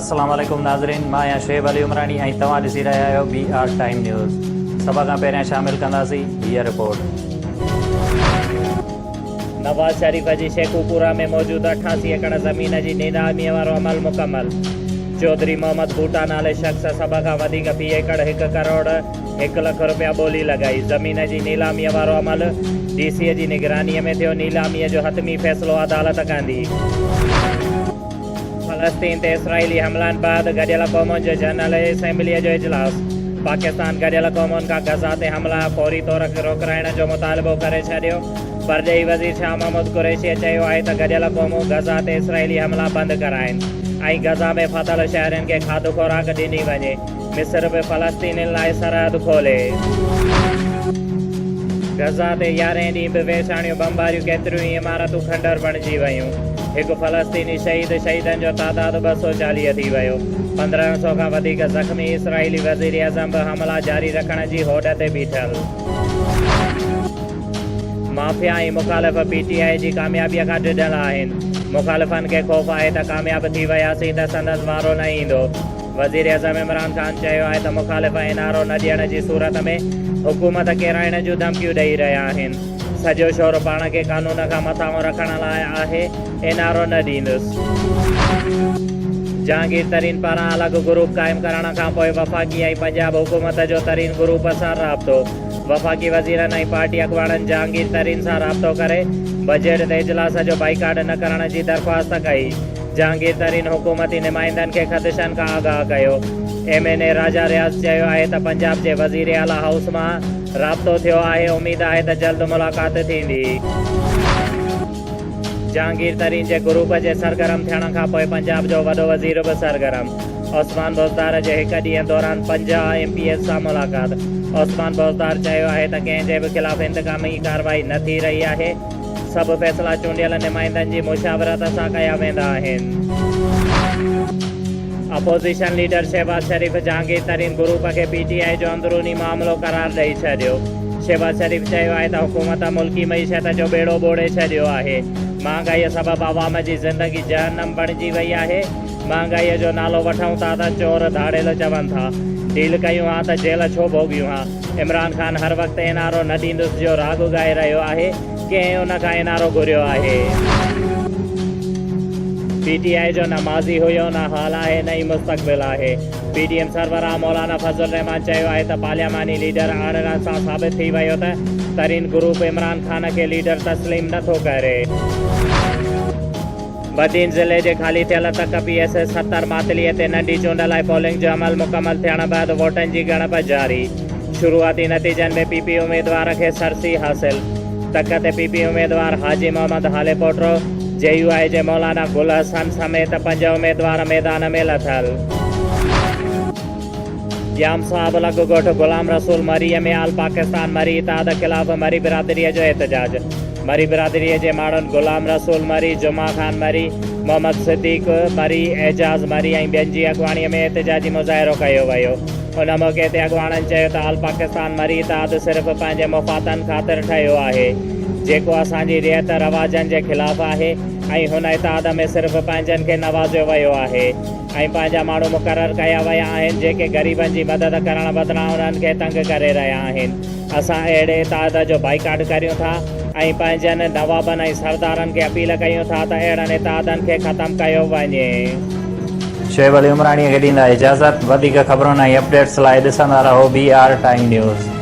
السلام عليڪم ناظرين مان آهيان شعيب علي عمراڻي ۽ توهان ڏسي رهيا آهيو بي آر ٽائيم نيوز سڀ کان پهريان شامل ڪنداسين هيء رپورٽ. نواز شريف جي شيخوپوره ۾ موجود 88 ايڪڙ زمين جي نيلاميء وارو عمل مڪمل، چوڌري محمد بوٽا نالي شخص سڀ کان وڌيڪ في ايڪڙ هڪ ڪروڙ هڪ لک رپيا ٻولي لڳائي، زمين جي نيلاميء وارو عمل ڊي سي جي نگرانيء ۾ ٿيو، نيلاميء جو حتمي فيصلو عدالت ڪندي. فلسطين تي اسرائيلي حملن بعد گڏيل قومن جي جنرل اسيمبليء جو اجلاس، پاڪستان گڏيل قومن کان غزه تي حملا فوري طور روڪرائڻ جو مطالبو ڪري ڇڏيو، پرڏيهي وزير شاهه محمود قريشيء چيو آهي ته گڏيل قومون غزه تي اسرائيلي حملا بند ڪرائين ۽ غزه ۾ ڦاٿل شهرين کي کاڌ خوراڪ ڏني وڃي. مصر به فلسطينين لاء سرحد کولي. غزه تي يارهين ڏينهن به ويساڻيون بمباريون، ڪيتريون ئي عمارتون کنڊر بڻجي ويون، هڪ فلسطيني شهيد، شهيدن جو تعداد 240 ٿي ويو، 15 سئو کان وڌيڪ زخمي، اسرائيلي وزيراعظم به حملا جاري رکڻ جي هوڏ تي بيٺل. مافيا ۽ مخالف پي ٽي آء جي ڪاميابي کان ڊڄل آهن، مخالفن کي خوف آهي ته ڪامياب ٿي وياسين ته سندس وارو نه ايندو. وزيراعظم عمران خان چيو آهي ته مخالف اين آر او نه ڏيڻ جي صورت ۾ حڪومت ڪيرائڻ جون ڌمڪيون ڏئي رهيا آهن، سڄو شور پاڻ کي قانون کان مٿانهون رکڻ لاء آهي، اين آر او نه ڏيندس. جهانگير ترين پاران الڳ گروپ قائم ڪرڻ کانپوء وفاقي ۽ پنجاب حڪومت جو ترين گروپ سان رابطو، وفاقي وزيرن ۽ پارٽي اڳواڻن جهانگير ترين سان رابطو ڪري بجيٽ تي اجلاس جو بائيڪاٽ نه ڪرڻ جي درخواست ڪئي. جهانگير ترين حڪومتي نمائندن کي خدشن کان آگاهه ڪيو. M N A Raja Riaz چيو آهي ته پنجاب جي وزيراعليٰ هائوس مان رابطو ٿيو آهي، اميد آهي ته جلد ملاقات ٿيندي. جهانگير ترين جي گروپ جي سرگرم ٿيڻ کانپوء پنجاب جو وڏو وزير به سرگرم، عثمان بوزدار جي هڪ ڏينهن دوران 50 ايم پي ايز سان ملاقات، عثمان بوزدار چيو آهي ته ڪنهن جي به خلاف انتقامي ڪارروائي نه ٿي رهي آهي، سڀ فيصلا چونڊيل نمائندن جي مشاورت سان ڪيا ويندا آهن. Opposition leader Shehbaz Sharif Jahangir Tareen group کي پي ٽي آء جو اندروني معاملو قرار ڏئي ڇڏيو. شهباز شريف چيو آهي ته حڪومت ملڪي معيشت جو ٻيڙو ٻوڙي ڇڏيو آهي، مهانگائي سبب عوام جي زندگي جهنم بڻجي وئي آهي، مهانگائي جو نالو وٺون ٿا ته چور ڌاڙيل چون ٿا، ڊيل ڪيون ها ته جيل ڇو ڀوڳيون ها. عمران خان هر وقت اين آر او نه ڏيندس جو راڳ ڳائي رهيو آهي، ڪنهن ان کان اين آر او گهريو آهي؟ پي ٽي آء جو نه ماضي هيو نه حال آهي نه ئي مستقبل آهي. پي ڊي ايم سربراهه مولانا فضل الرحمان چيو آهي ته پارلياماني ليڊر آڻڻ سان ثابت ٿي ويو ته ترين گروپ عمران خان کي ليڊر تسليم نه ٿو ڪري. بدين ضلعي جي خالي ٿيل تڪ پي ايس ايس 70 ماتلي تي ننڍي چونڊ لاء پولنگ جو عمل مڪمل ٿيڻ بعد ووٽن جي ڳڻپ جاري، شروعاتي نتيجن ۾ پي پي اميدوار کي سرسي حاصل، تڪ تي پي پي اميدوار حاجي محمد هاليپوٽو، جي يو آء جي مولانا گل حسن سميت پنج اميدوار ميدان ۾ لٿل. ڄام صاحب لڳ ڳوٺ غلام رسول مريء ۾ آل پاڪستان مري اتحاد خلاف مري برادريء جو احتجاج، مري برادريء جي ماڻهن غلام رسول مري، جمعه خان مري، محمد صديق مري، اعجاز مري ۽ ٻين جي اڳواڻيء ۾ احتجاجي مظاهرو ڪيو ويو. ان موقعي تي اڳواڻن چيو ته آل پاڪستان مري اتحاد صرف پنهنجي مفادن خاطر ٺهيو آهي، جيڪو اسان جي ريت رواجن جي خلاف آهي ۽ هن اتحاد ۾ صرف پنهنجن کي نوازيو ويو آهي ۽ پنهنجا ماڻهو مقرر ڪيا ويا آهن، جيڪي غريبن جي مدد ڪرڻ بدران انهن کي تنگ ڪري رهيا آهن. اسان اهڙي اتحاد جو بائيڪاٽ ڪريون ٿا ۽ پنهنجن نوابن ۽ سردارن کي اپيل ڪيون ٿا ته اهڙن اتحادن کي ختم ڪيو وڃي. شعيب علي عمراڻيء کي ڏيندا اجازت، وڌيڪ خبرن ۽ اپڊيٽس لاء ڏسندا رهو بي آر ٽائيم نيوز.